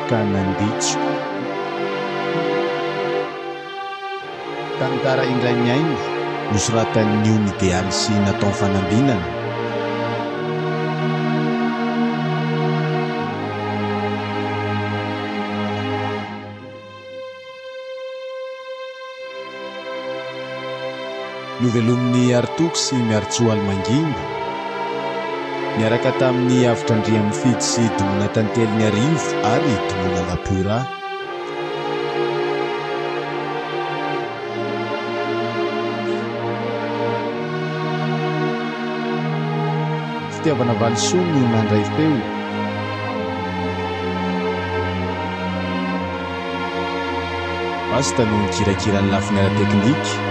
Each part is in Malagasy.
Setroka nanditso. Tantara indray mihaino, nosoratan'i Niony Idealy sy Nathan Fanambinana. Novelomin'i Aritoky sy Miaritsoa Alimangina, niaraka tamin'i Avotra Andriamifidy sy Domona Tanteliniarivo ary Domona Lapura. Fitiavana Valisoa no nandray feo. Basta no nikirakira ny lafiny ara-teknika.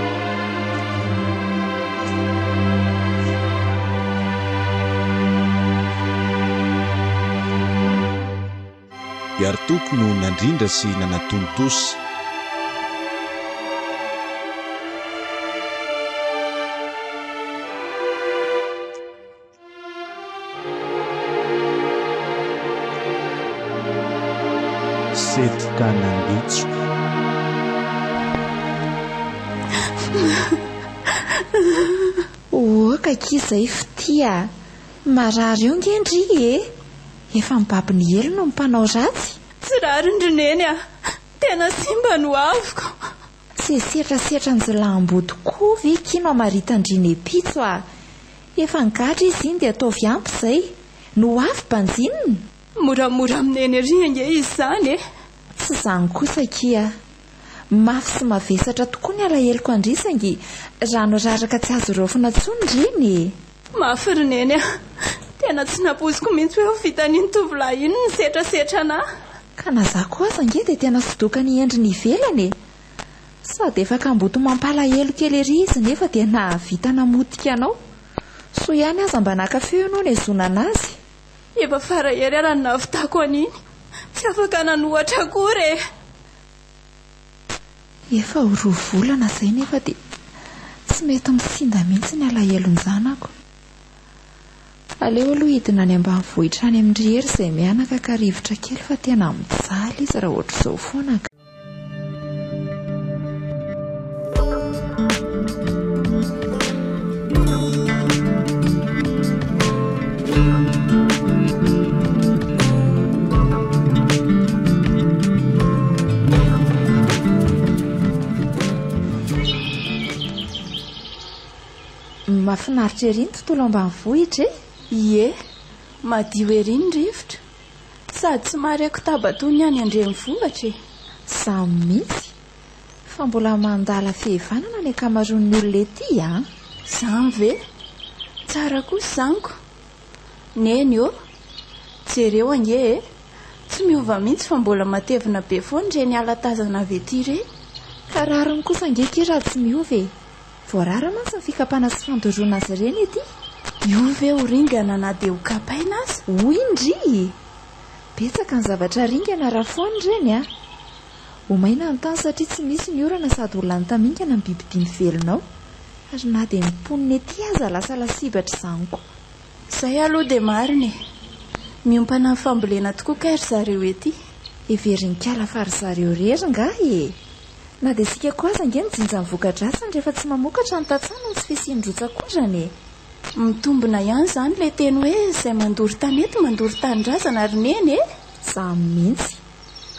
Iaritoky no nandrindra sy nanatontosa. Setroka nanditso. Oka akia izay fitia a! Marary eo nge ndry e! Efa mibaby ny helony ny mpanao ratsy. Tsy rariny ry Neny a! Tena simba ny hoaviko. Tsy setrasetran-jiolahimboto koa ve ki no amaritan-dry Nepitso a! Efa nigadra izy iny dia ataovy ampy izay. Ny ho avy banjinina. Moramora amin'i Neny ery ange izy izany e! Tsy izany kosa akia. Mafy sy mavesatra tokoa ny alaheloko an-dry saingy rano raraka tsy azo raofina intsony ireny e! Mafy ry Neny a! Tena tsy nampoiziko mihitsy hoe ho vitan'iny tovolahy iny ny setrasetra anà. Ka na za koa aza ange dia tena sodokan'i endriny ivelany e! Sady efa kamboty mampalahelo kely ery izy nefa dia nahavita namotika anao. Soa ihany aza mba naka feo ianao nihazonana azy. Efa fara hery ara ny nahavitako an'iny. Tsy afaka nanohatra akory e! Efa ho roa volana izay nefa dia tsy mety misinda mihitsy ny alahelon-janako. Aleo aloha hidina any ambanivohitra any amin-dry Hery izay mianaka ka rivotra kely fa tena mijaly izy raha ohatr'izao foana ka. Mahafinaritra ery ny tontolo ambanivohitra e! Ie, madio ery ny rivotra. Sady tsy mahare kotaba toy ny any an-drenivohitra e! Izany mihitsy. Fa mbola mandala fihevanana ny ankamaroan'ny olona ety an! Izany ve? Tsara kosa izany ko! Neny ô! Jereo ange e! Tsy miova mihitsy fa mbola matevina be foana ireny ala tazana avy ety ireny. Ka rariny kosa ange akia raha tsy miova e! Voarara mantsy ny fikapana sy fandoroana azy ireny ety. Io ve ho ringana na dia ho kapaina aza? Hoy ndry! Betsaka ny zavatra ringana raha foana ireny a! Ho maina ny tany satria tsy misy ny orana sady ho lany tamingana ny bibidia mivelona ao. Ary na dia ny mponina ety aza lasa lasibatr'izany koa. Izay aloha dia marina e! Miompana amin'ny fambolena tokoa kay ry zareo ety. Heverin'ikala fa ry zareo irery ngaha e! Na dia isika koa aza ange mijinja ny voka-dratsiny rehefa tsy mamokatra ny tantsaha noho ny tsy fisian'ny rotsak'orana e! Mitombina ihany izany ilay teny hoe izay mandoro tanety mandoro tanindrazana ry Neny e! Izany mihitsy.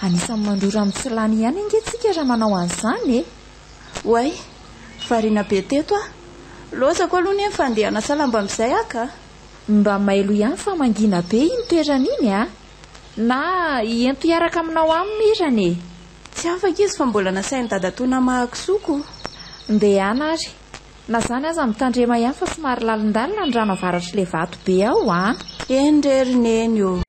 Anisan'ny mandrora amin'ny tsy lany ihany ange tsika raha manao an'izany e! Oay! Variana be teto aho. Lozako aloha anie ny fandehanasa lamba amin'izay aho ka! Mba mailo ihany fa mangina be iny toerana iny a! Na ento hiaraka aminao any Mirana e! Tsy afaka izy fa mbola nasain'i dadatoa namaha kisoa ko! Ndehana ary. Na izany aza mitandrema ihany fa somary lalindalina ny rano avaratr'ilay vato be ao a! Eny re ry Neny ô!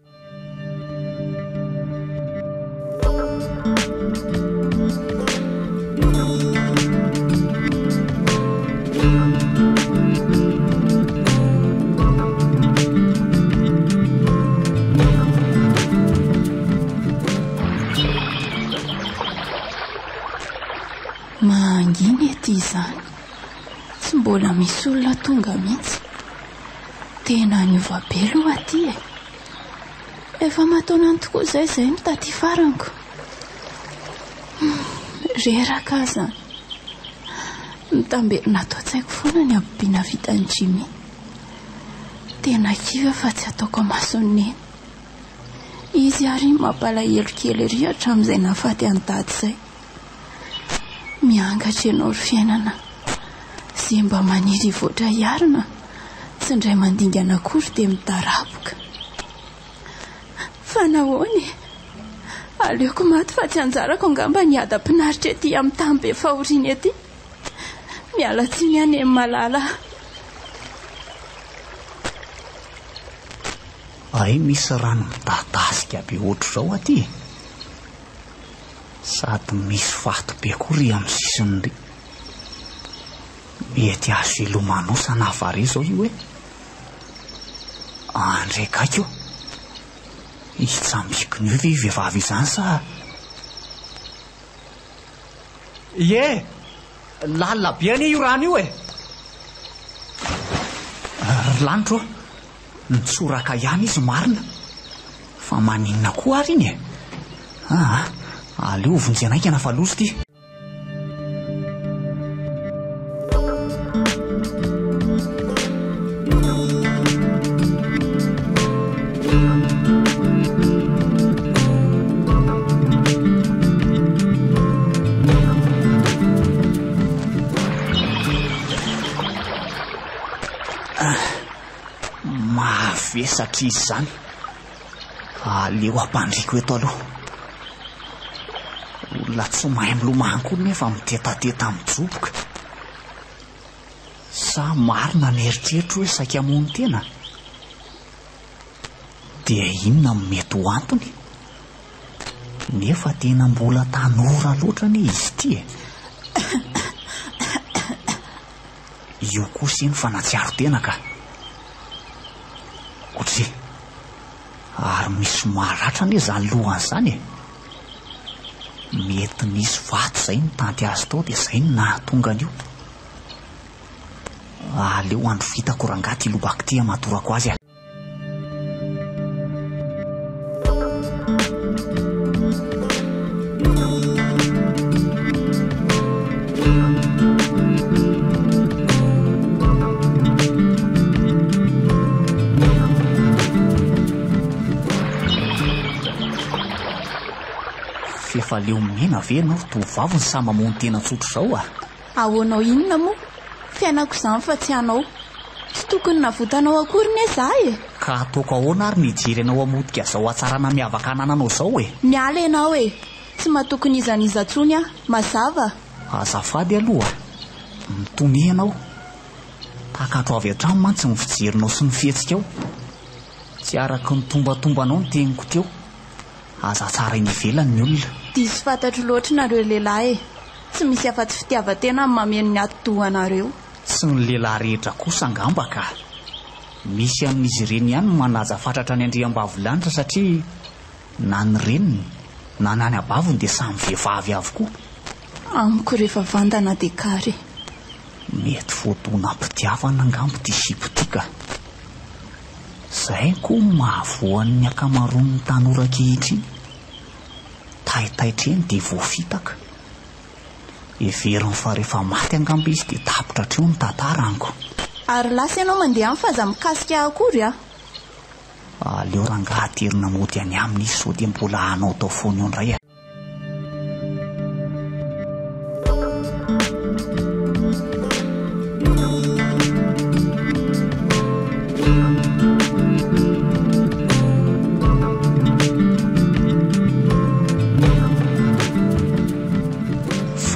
Mangina ety izany. Tsy mbola misy olona tonga mihitsy. Tena niova be aloha aty e. Efa aman-taonany tokoa izay izay no taty faraniko. Reraka aza. Mitamberina ato an-tsaiko foana ny habibiana vitan'i Jimmy. Tena kivy aho fa tsy ataoko amason'i Neny. Izy ary iny mampalahelo kely ery hatramin'izay nahafaty an'i Dada izay. Miangatra ianao ry fiainana. Izay mba maniry hivoatra hiarina, tsy indray mandingana akory dia midaraboka. Fa nahoana e? Aleoko maty fa tsy anjarako angamba ny hiadam-pinaritra ety amin'ny tany be fahoriana ety. Miala tsiny aho Neny malala a. Hay misy rano midadasika be ohatr'izao aty e! Sady misy vato be koa ry amin'ny sisiny ry. Mety azo ilomanosana vare izao io e! Andre gaigy ô! Hitsambikina eo ve io vehivavy izany sa. Ie! Lalina be anie io rano io e! Ry lanitra ô! Nitsoraka ihany izy marina. Fa maninona koa ary iny e? Aa, aleo vonjena haingana fa loza ity. Mahavesatra izy izany. Aleo ampandriako eto aloha. Olona tsy mahay milomano koa nefa mitetateta mijoboka. Sa marina ny eritreritro hoe saika hamono tena? Dia inona no mety ho antony? Nefa tena mbola tanora loatra anie izy ity e! Io kosa iny fa natsiaro tena ka. Otri. Ary misy maratra anie izany lohany izany e. Mety nisy vato izay nitanty azy tao dia izay no nahatonga an'io. Aleo androvitako rangahy ity lobaka ity hamatorako azy a. F'efa leo mena ve ianao ry tovovavy ny sahy mamono tena tsotr'izao a? Ahoanao inona moa? Fiainako izany fa tsy anao. Tsy tokony navotanao akory ne za e! Ka ataoko ahoana ary ny hijery anao hamotika izao hatsarana miavaka anananao izao e? Miala ianao e! Tsy matoky n'iza n'iza tsony aho, mazava? Azafady aloha, mitonia ianao. Takatro avy hatrany mantsy ny fijerinao sy ny fihetsikao. Tsy araka ny tombatombanao ny teniko teo. Aza tsaraina ivelany ny olona. Diso fantatro loatra nareo lehilahy e! Tsy misy afa-tsy fitiavan-tena no mameno ny atidohanareo. Tsy ny lehilahy rehetra kosa angamba ka. Misy amin'izy ireny ihany no manaja fatratra ny andriambavilanitra satria na ny reniny na ny anabaviny dia samy vehivavy avokoa. Amiko rehefa vandana dia carré. Mety voadonam-pitiavana angamba ity sipa ity ka. Izay koa no mahavoan'ny ankamaroan'ny tanora ankehitriny. Taitaitra eny dia voafitaka. Heveriny fa rehefa maty angamba izy dia tapitra hatreo ny tantara amiko. Ary lasa ianao mandeha any fa aza mikasika ahy akory a! Aleo rangahy aterina mody any aminy izy sao dia mbola hanaotao foana eo indray a!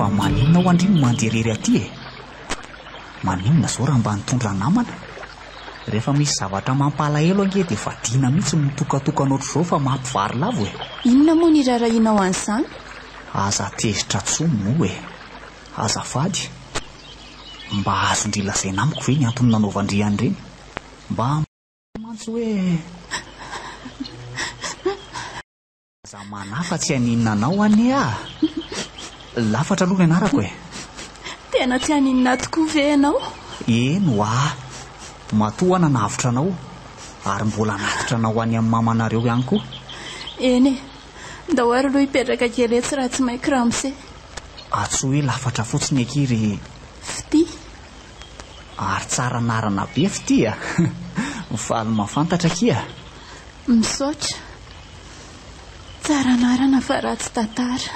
Fa maninona ho'a ndry no mandeha irery aty e? Maninona zao raha mba nitondra namana? Rehefa misy zavatra mampalahelo ange dia vadiana mihitsy ny mitokatokana ohatr'izao fa mampivarilavo e! Inona moa ny irarahianao an'izany? Aza tezitra tsony moa e! Azafady! Mba azon-dry lazaina amiko ve ny antony nanaovan-dry an'ireny? Mba mantsy hoe. Aza manahy fa tsy haninona anao anie aho. Lafatra aloha ny anarako e. Tena tsy haninona ahy tokoa ve ianao? Eny hoa. Matoa aho nanavotra anao. Ary mbola hanatitra anao any amin'ny mamanareo ihany koa. Eny e! Ndao ary aloha hipetraka kely etsy raha tsy maika ramose. Antsoy hoe lafatra fotsiny akia ry. Fitia. Ary tsara anarana be Fitia a! Faly mahafantatra akia. Misaotra. Tsara anarana fa ratsy tantara.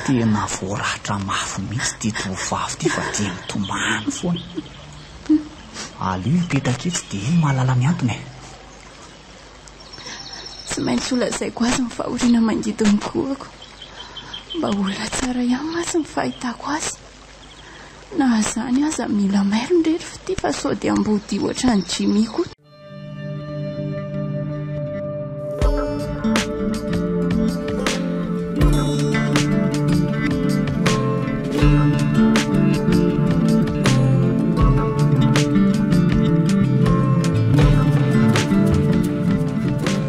Tena voaratra mafy mihitsy ity tovovavy ity fa dia mitomany foana. Aleo hipetraka etsy dia iny mahalala ny antony e. Tsy maintsy holazaiko azy ny fahoriana mangidy ny kohako. Mba olona tsara ihany mantsy ny fahitako azy. Na izany aza mila mailo ndry ry fitia fa sao dia ambodia ohatran'i Jimmy koa.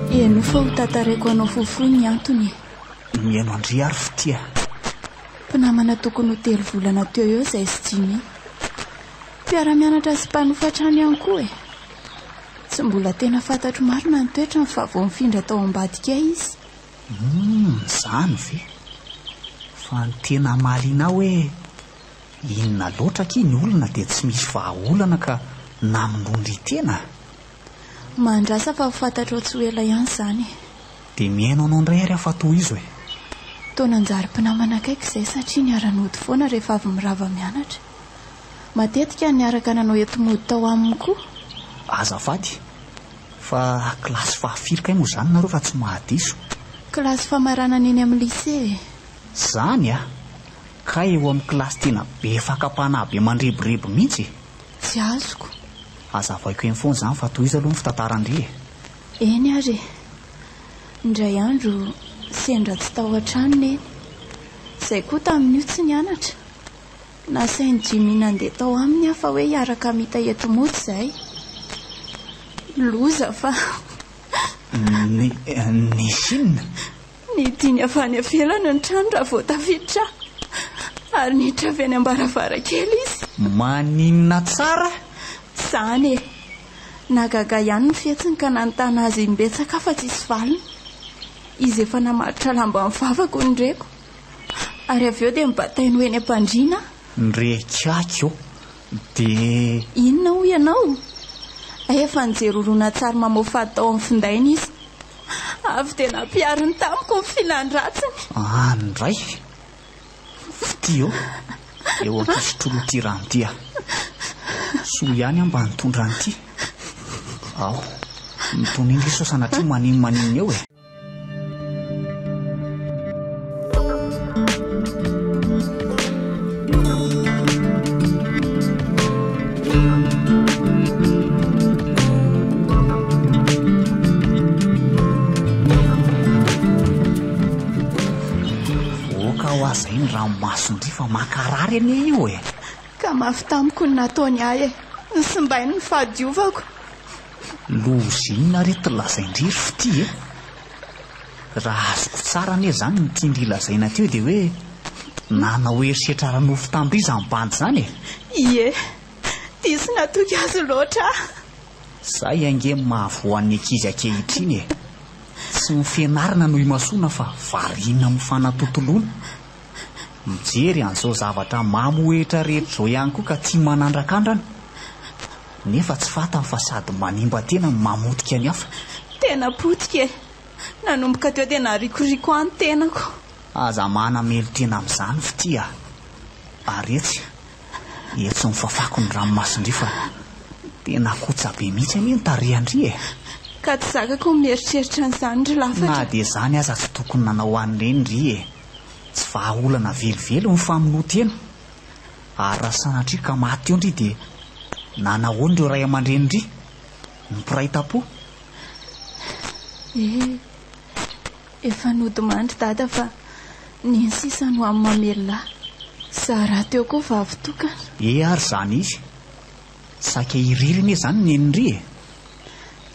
Henoy fa ho tantaraiko anao fohifohy ny antony e. Mihaino an-dry ary fitia. Mpinamana tokony ho telo volana teo eo izahay sy Jimmy. Mpiara-mianatra sy mpanofa trano ihany koa e. Tsy mbola tena fantatro marina ny toetrany fa vao nifindra tao ambadikay izy. Humm, izany ve? Fa ny tena mahaliana ahy hoe inona loatra akia ny olona dia tsy misy vahaolana ka namonoan-dry tena? Mahandrasa fa ho fantatrao tsy ho ela ihany izany e. Dia mihaino anao indray ary aho fa tohizo e. Toa nanjary mpinamana akaiky izay satria niara-nody foana rehefa avy mirava mianatra. Matetika niaraka nanao enti-mody tao aminy koa. Azafady, fa kilasy fahafiry kay moa izany nareo raha tsy mahadiso? Kilasy famaranana eny amin'ny lycée e. Izany a! Kay eo amin'ny kilasy tena be fakam-panahy be mandrebireby mihitsy e! Tsy azoko. Azavaiko eny foana izany fa tohizo aloha ny fitantaran-dry e! Eny ary e! Indray andro sendra tsy tao an-trano Neny. Izay koa tamin'io tsy nianatra. Nasain'i Jimmy nandeha tao aminy aho fa hoe hiaraka hamita enti-mody izahay. Loza fa. Ny, nisy inona? Nidiny avy any ivelany ny trano raha vao tafiditra aho. Ary niditra avy eny am-baravarankely izy. Maninona tsara? Izany e! Nahagaga ihany ny fihetsiny ka nanontany azy imbetsaka aho fa tsisy valiny. Izy efa namaritra lamba ny vavako no reko. Ary avy eo dia nibatainy ho eny am-pandriana aho. Nrekiaky ô! Dia. Inona hoy ianao? Hay efa nijery horonantsary mamoafady tao amin'ny findainy izy. Avy dia nampihariny tamiko ny filan-dratsiny. Any indray! Fitia ô! Eo ankisotrolo ity rano ity aho. Soa ihany aho mba nitondra an'ity. Ao, mitony indry sao sanatria maninona eo e! Oka hoa zay ny ranomason-dry fa mankarary anie io e! Ka mafy tamiko ny nataony ahy e! Nosimbainy ny fahadiovako. Loza inona re ty lazain-dry ry fitia e! Raha azoko tsara anie zany ny tian-dry lazaina teo dia hoe nanao herisetra ara-nofo tamin-dry izany bandy izany e! Ie, diso natoky azy loatra aho. Zay ange ny mahavoa an'ny ankizy ankehitriny e! Tsy ny fianarana no imasoana fa variana amin'ny fanatontoloana. Mijery an'izao zavatra mamohehitra rehetra izao ihany koa ka tia manandrakandrana. Nefa tsy fantany fa sady manimba tena no mamotika ny hafa. Tena potika e! Nanomboka teo dia narikoriko ahy ny tenako. Aza manamelo-tena amin'izany fitia a! Ary etsy, etsy nofafako ny ranomason-dry fa tena kotsa be mihitsy anie ny tarehan-dry e! Ka tsy zakako ny mieritreritra an'izany ry Lafatra. Na dia izany aza tsy tokony nanao an'ireny ry e! Tsy vahaolana velively ny famonoan-tena. Ary raha sanatria ka maty eo ndry dia nanahoana ireo ray aman-drenin-dry? Ny mpiray tampo? Eh, efa nodimandry dada fa neny sisa no amin'ny mamelona ahy. Izaho rahateo koa vavy tokana. Eh ary izany izy. Saika irery anie izany nenin-dry e.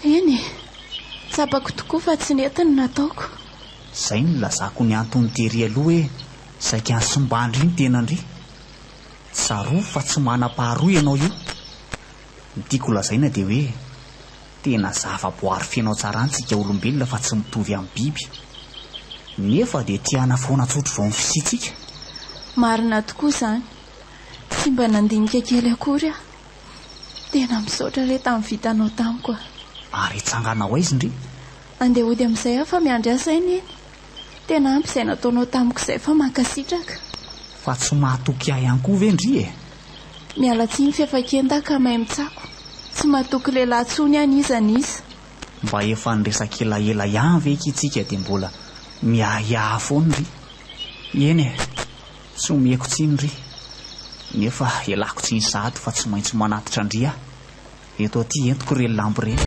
Eny e, tsapako tokoa fa tsy nety ny nataoko. Izay no nilazako ny antony tery aloha hoe saika nisimban-dry ny tenan-dry. Tsarovy fa tsy manam-paharoa ianao io. Ny tiako holazaina dia hoe. Tena zava-boary feno hatsarana isika olombelona fa tsy mitovy amin'ny biby. Nefa dia tiana foana tsotr'izao ny fisiantsika. Marina tokoa izany. Tsy mba nandinika kely akory aho. Tena misaotra re tamin'ny vitanao tamiko a. Ary hitsangana ho aiza ndry? Andeha hody amin'izay aho fa miandry ahy izay Neny. Tena ampy izay nataonao tamiko izay fa mankasitraka. Fa tsy mahatoky ahy ihany koa ve ndry e? Miala tsiny f'efa kenda ka mahay mitsako. Tsy matoky lehilahy tsony aho n'iza n'iza. Mba efa niresaka elaela ihany ve ki tsika dia mbola miahiahy foana ry? Eny e, tsy omeko tsiny ry. Nefa ialako tsiny sahady fa tsy maintsy manatitra an-dry aho. Eto aty entiko ireny lambo ireny.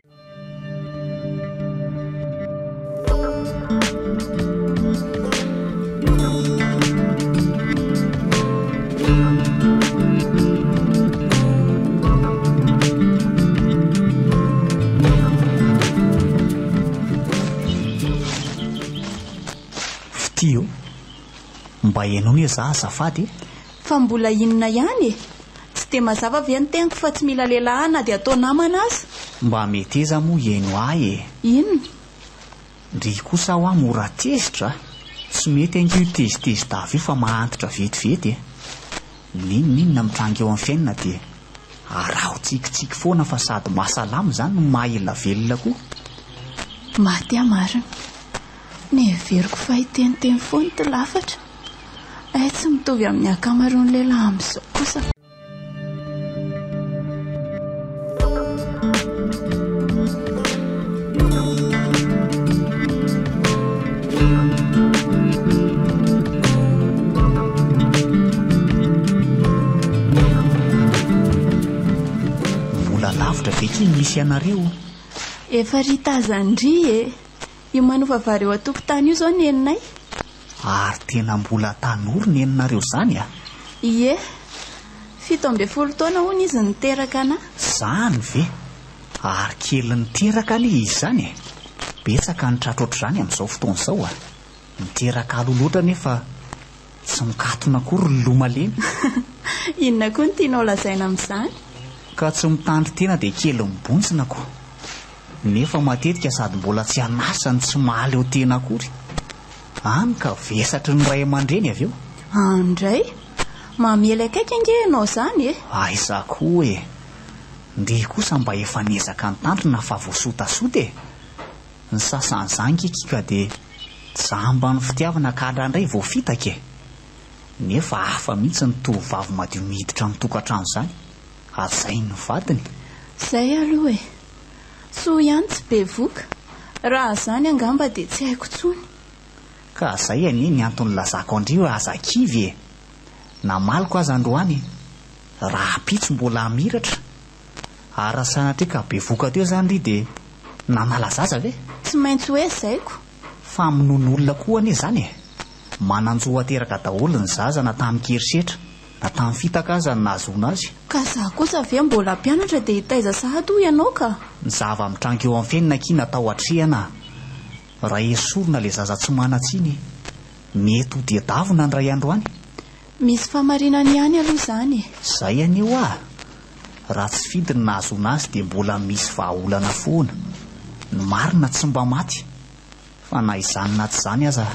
Fitia ô! Mba henoy anie za azafady e! Fa mbola inona ihany e? Tsy dia mazava ve ny teniko fa tsy mila lehilahy na dia atao namana aza? Mba meteza moa hihaino ahy e! Inona? Ndry kosa hoa mora tezitra a! Tsy mety ange io tezitezi-dava io fa mahantitra vetivety e! N'inon'inona mitranga eo amin'ny fiainana dia araho tsikitsiky foana fa sady mahasalama izany no maha ela velona koa. Maty aho marina. Neveriko fa hiteniteny foana ity lafatra. Hay tsy mitovy amin'ny ankamaroan'ny lehilahy amin'izao kosa. Mbola lavitra be ity ny misy anareo. Efa ry tazan-dry e! Io manova vary eo an-tokotany io izao neninay. Ary tena mbola tanora neninareo izany a! Ie. 17 taona hono izy niteraka anà. Izany ve? Ary kely niteraka anie izy izany e! Betsaka ny tratra ohatr'izany amin'izao fotoana izao a! Miteraka aloha loatra nefa tsy mikatona akory ny loha malemy. Inona koa no tianao lazaina amin'izany? Ka tsy mitandrin-tena dia kely mibontsina ko. Nefa matetika sady mbola tsy an'asa no tsy mahaleo tena akory. Any ka vesatry ny ray aman-dreny avy eo. Any indray? Mamely akaiky ange ianao izany e! Aiza koa e! Ndry kosa mba efa niezaka nitandrina fa voasotasota e! Ny sasany izany kiky ka dia jamban'ny fitiavana ka indraindray voafitaka e! Nefa hafa mihitsy ny tovovavy madio miditra amin'ny tokantrano izany. Hajain'ny vadiny. Zay aloha e! Soa ihany tsy bevoka, raha zany angamba dia tsy haiko tsony. Ka zay anie ny antony nilazako an-dry hoe aza kivy e! Namaliko aza androany e! Rahampitso mbola hamiratra. Ary raha sanatria ka bevoka teo zany ry dia nanala zaza ve? Tsy maintsy hoe zaiko. Famonoan'olona koa anie zany e! Manan-jo hateraka daholo ny zaza na tamin-kerisetra na tamin'ny fitaka aza no nahazoana azy. Ka za kosa ve mbola mpianatra dia hitaiza sahady hoy ianao ka? Ny zava-mitranga eo amin'ny fiainana akia natao hatrehana a! Raha esorina ilay zaza tsy manan-tsiny, mety ho diadavina indray andro any. Misy fahamarinany ihany aloha izany e! Izay anie hoa! Raha tsy fidiny nahazoana azy dia mbola misy vahaolana foana. Ny marina tsy mba maty. Fa na izany na tsy izany aza,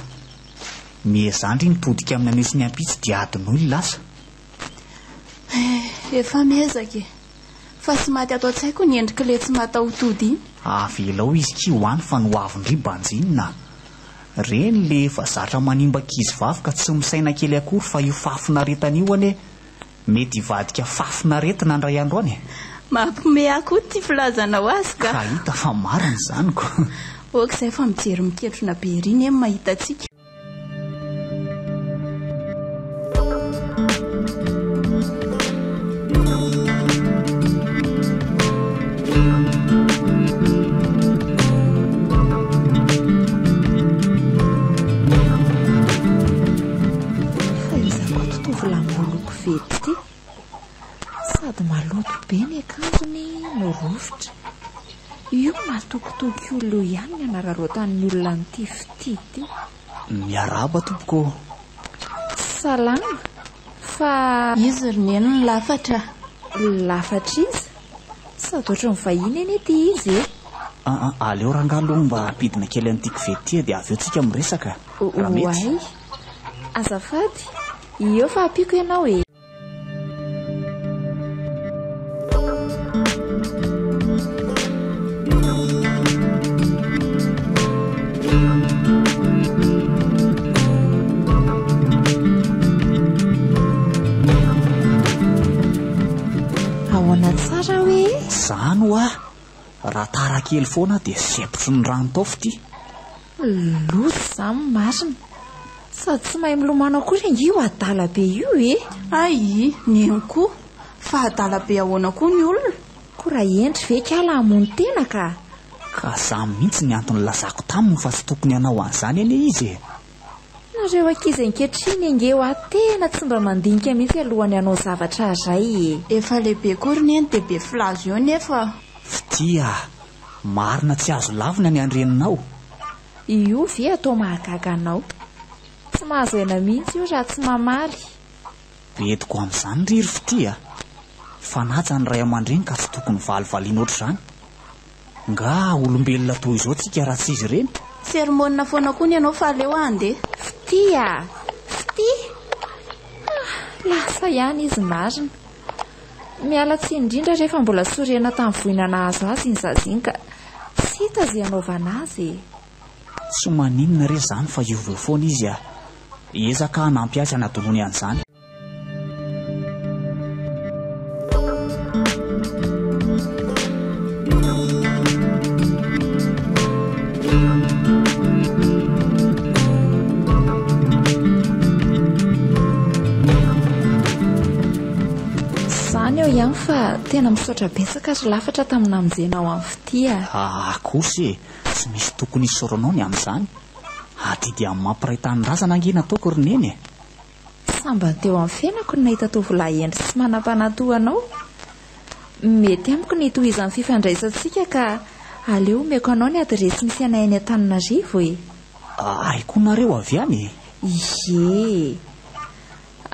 miezaha ndry mitodika amin'ny anio sy ny ampitso dia adinoy ny lasa. Eh, efa miezaka e! Fa tsy maty ato an-tsaiko ny endrik'ilay tsy mataho-tody iny. Avelao izy ki ho any fa ny ho avin-dry banjinina. Reny le efa zatra manimba ankizy vavy ka tsy misaina kely akory fa io fahafinaretana io anie mety hivadika fafinaretina indray andro any e! Mampiomehy ahy koa ity filazanao azy ka! Ka hita fa marina izany ko! Ok izay fa mijery miketrona be ery neny mahita antsika. Fa iza koa ity tovolahy moloko vety ity? Sady maloto be ny akanjony no rovitra. Io matokitoky olona io ihany ny anararaotan'ny olona an'ity fitia ity. Miarahaba tompoko ô! Salama, fa. Izy ry neny no lafatra. Lafatra iza? Sady ohatran'ny vahiny anie ity izy e! Aa, aleo rangahy aloha mba hampidina kely an'ity koveta ity dia avy eo tsika miresaka, raha mety. Oay! Azafady, eo fa ampiako ianao e! Ahoana tsara hoe? Zany hoa! Raha tara kely foana dia sempotry ny rano tao fitia. Loza izany marina. Sady tsy mahay milomano akory ange io adala be io e! Hay, neny koa. Fa adala be ahoana koa ny olona? Koa raha hendry ve kala hamono tena ka? Ka za mihitsy ny antony nilazako taminy fa tsy tokony hanao an'izany anie izy e! Nareo ankizy ankehitriny ange hoa tena tsy mba mandinika mihitsy alohan'ny hanao zavatra iray e! Efa lehibe koa ry neny dia be filaza eo nefa. Fitia a! Marina tsy azo lavina ny an-dreninao. Io ve atao mahagaga anao? Tsy mahazo aina mihitsy io raha tsy mamaly. Bediko amin'izany ry ry Fitia a! Fanaja ny ray aman-dreny ka tsy tokony valivaliana ohatr'izany. Nga olombelona toy izao tsika raha tsy izy ireny? Sermona foana koa ny anao fa aleo aho handeha. Fitia a! Fitia! Ah! Lasa ihany izy marina. Miala tsiny indrindra re fa mbola sorena tamin'ny voina nahazo azy iny zaza iny ka tsy hita izay hanaovana azy e! Tsy maninona re izany fa hiova eo foana izy a! Hiezaka hanampy azy hanadinoany an'izany. Izany eo ihany fa tena misaotra betsaka ry Lafatra tamin'ny namonjenao an'i Fitia a. Ah kosa e, tsy misy tokony hisaoranao ny amin'izany. Adidy amin'ny mampiray tanindrazana ange nataoko ry Neny e. Sambany teo amin'ny fiainako no nahita tovolahy hendry sy manam-panahy toa anao. Mety amiko ny hitohizan'ny fifandraisantsika ka aleo omeko anao ny adiresy misy anay any Antananarivo e. Hay koa nareo avy any e! Ie.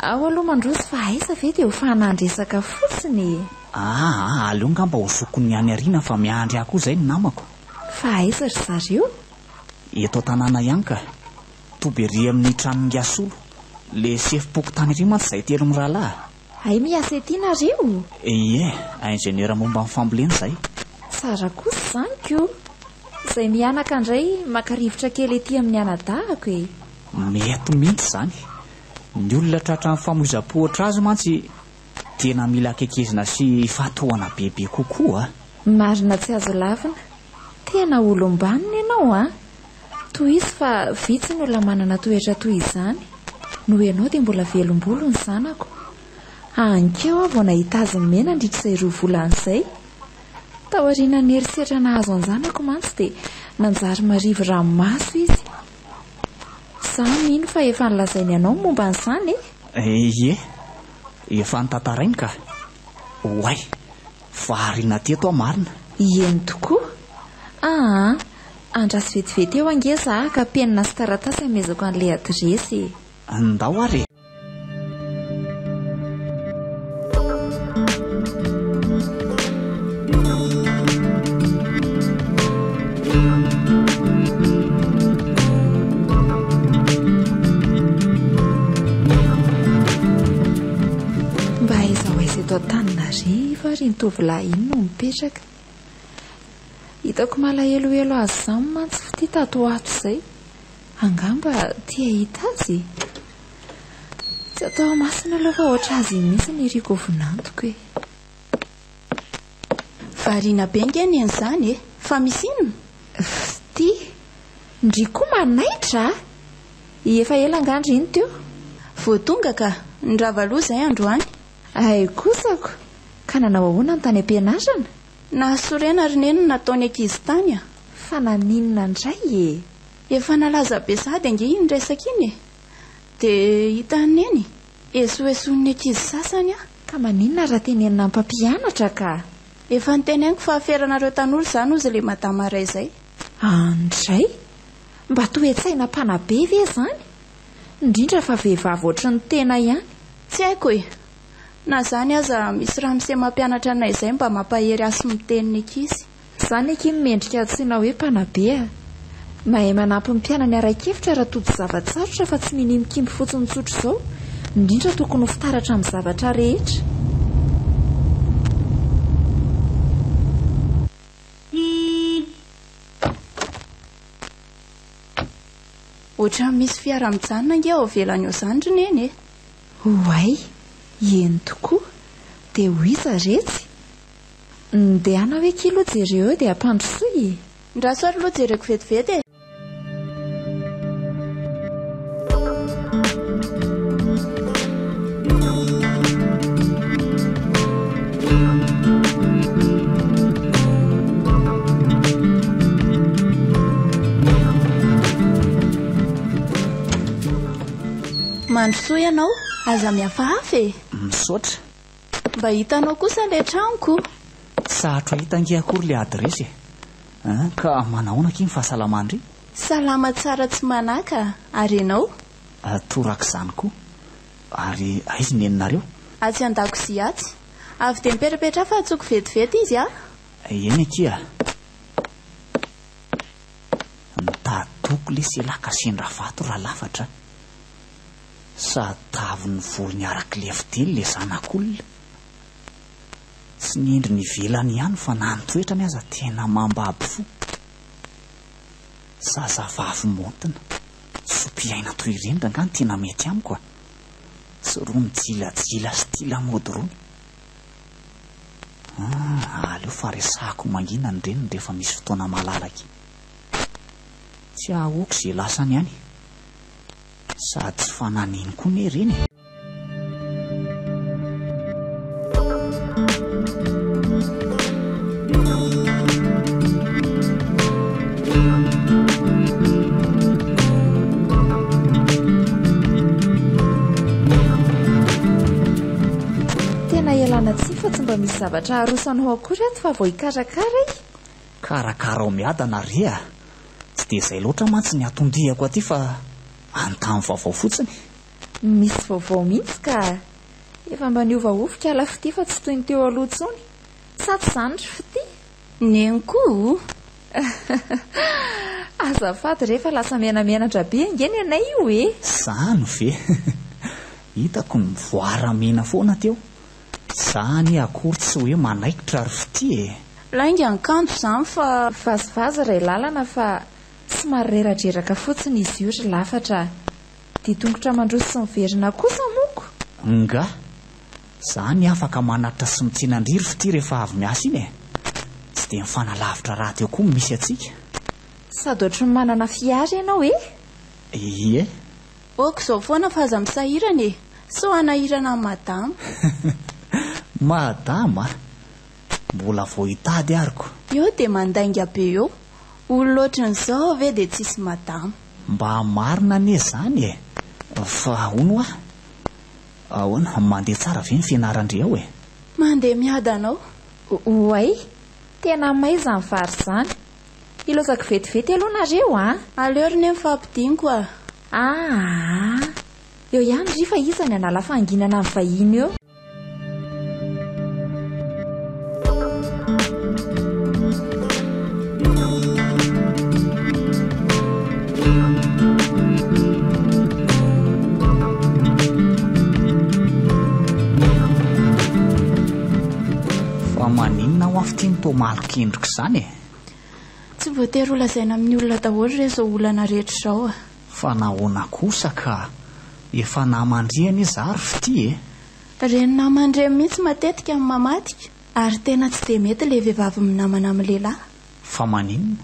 Ao aloha mandroso fa aiza ve dia ho fahanan-dresaka fotsiny e! Aa, aleo ngamba ho zokin'ny any aoriana fa miandry ahy koa izay ny namako. Fa aiza ry zareo? Eto an-tanàna ihany ka. Toby ery amin'ny tranon'ingahy Solo. Le sefom-pokontany ery mantsy izahay telo mirahalahy. Hay miasa ety nareo? Ie, ingénieur momba ny fambolena izahay. Tsara kosa izany ko! Izay mianaka indray maka rivotra kely ety amin'ny anadahako e! Mety mihitsy izany. Ny olona tratran'ny famoizam-po ohatr'azy mantsy tena mila akekezina sy ifantohana bebe kokoa a! Marina tsy azo lavina. Tena olom-banona ianao an! Tohizo fa vitsy ny olona manana toetra toy izany. Noho ianao dia mbola velom-bolo ny zanako. Ankeo aho vao nahita azy mena nandritra izay roa volana izay. Taorianan'ny herisetra nahazo an-janako mantsy dia nanjary marivo ranomaso izy. Za mino fa efa nolazainy anao ny momba an'izany e! Ie, efa notantarainy ka. Oay! Variana teto aho marina. Eny tokoa. Aa, andraso vetivety eo ange za haka penina sy taratasy hamezako an'ilay adiresy e. Ndao ary e. Mba aiza ho aiza eto Antananarivo ary iny tovolahy iny no mipetraka? Hitako malahelohelo azy izany mantsy fitia tato ho ato izay. Angamba te hahita azy e? Tsy atao masina aloha fa ohatr'azy iny mihitsy ny iriko ho vinantoko e. Variana be nge neny izany e! Fa misy inona? Fitia, ndry koa manaitra a! Efa ela angaha ndry iny teo? Vao tonga ka! Nirava aloha izay androany. Hay kosako! Ka nanao ahoana ny tany am-pianarana? Nahasorena ry neny ny nataon'ny ankizy tany a! Fa naninona indray e? Efa nalaza be sahady ange iny resaka iny e! Dia hitan'i neny, esoesoin'ny ankizy sasany aho. Ka maninona raha tenenina amin'ny mpampianatra ka? Efa noteneniko fa aferanareo tanora izany hozy ilay madama iray izay. Andray! Mba toe-tsaina mpanabe ve izany? Indrindra fa vehivavy ohatry ny tena ihany. Tsy haiko e! Na izany aza misy ramose mampianatra anay izay mba mampahery ahy sy miteny ny ankizy. Izany akia no mendrika antsoina hoe mpanabe a! Mahay manampy ny mpianany ara-kevitra raha tojo zava-tsarotra fa tsy minia mikimpy fotsiny tsotra izao, indrindra tokony ho fitaratra amin'ny zavatra rehetra. Ohatran'ny misy fiara mijanona ange ao ivelany ao izany ry Neny e! Oay! Eny tokoa! Dia ho iza retsy? Ndehana hoe ki aloha jereo eo dia ampandrosoy e! Ndraso ary aloha jereko vetivety e! Mandrosoa ianao, aza mihafahafa e! Misaotra. Mba hitanao kosa ilay tranoko. Sarotra hita ange akory ilay adiresy e. An, ka manahoana akia ny fahasalaman-dry? Salama tsara tsy manaka, ary ianao? Torak'izany koa. Ary aiza i neninareo? Atsy an-dakozia atsy. Avy dia mipetrapetraha fa antsoiko vetivety izy a! Eny akia a! Mitady toko lesy elah ka sendra vato raha lafatra a! Sady tavin'ny volony arak'ilefidily le zanak'olona. Tsy ny endriny ivelany ihany fa na ny toetrany aza tena mambabo fo. Zazavavy maontina, zopiaina toy ireny rangaha no tena mety amiko a! Tsy rony jilajila sy tia lamaody rony. Ah, aleo fa resahako mangina ny reniny rehefa misy fotoana malalaka iny. Tsy ahoako ze lasany any. Sady tsy fananiny koa ne ireny e. Tena ialana tsiny fa tsy mba misy zavatra aroso anao akory ato fa vao hikarakara e! Karakarao miadana re a! Tsy dia izay loatra mantsy ny anton-diako aty fa hanontany vaovao fotsiny. Misy vaovao mihitsy ka! Efa mba niova ovika ilay fitia fa tsy toy ny teo aloha intsony. Sa tsy izany ry fitia? Neny koa o! Azafady re fa lasa menamenatra be ange ny anay io e! Zany ve? Hitako ny mivoara mena foana teo. Za anie akory tsy hoe manaikitra ry fitia e! Lainga ny kanto izany fa. Vazivazy iray lalana fa somary reradreraka fotsiny izy io ry lafatra a! Dia tongotra mandroso sy miverina kosa moko? Nga? Za anie afaka manatitra sy mitsena an-dry ry fitia rehefa avy miasa iny e! Tsy dia mifanalavitra rahateo koa ny misy antsika. Sady ohatry ny manana fiara ianao e! Ie. Ok izao foana fa aza misahirana e! Sao hanahirana an'i madama. Madama? Mbola vao hitady ary ko. Eo dia mandainga be eo. Olona ohatran'izao ve dia tsisy madama. Mba marina anie izany e! Fa hono hoa? Ahoana, mandeha tsara ve ny fianaran-dry ao e? Mandeha miadana ao. Oay! Tena may izany vary izany. Ilaozako vetivety aloha nareo a! Aleo ry neny fampidiniko a! Aa! Eo ihany ry fa iza ny hanala fahanginana amin'ny vahiny eo? Fa maninona hoa fitia no toa malok'endrika izany e? Tsy voatery ho lazaina amin'ny olona daholo re izao olana rehetra izao a! Fa nahoana kosa ka? Efa naman-dry anie za ry fitia e! Reny naman-dreny mihitsy matetika no mamadika ary tena tsy dia mety ilay vehivavy minamana amin'ny lehilahy. Fa maninona?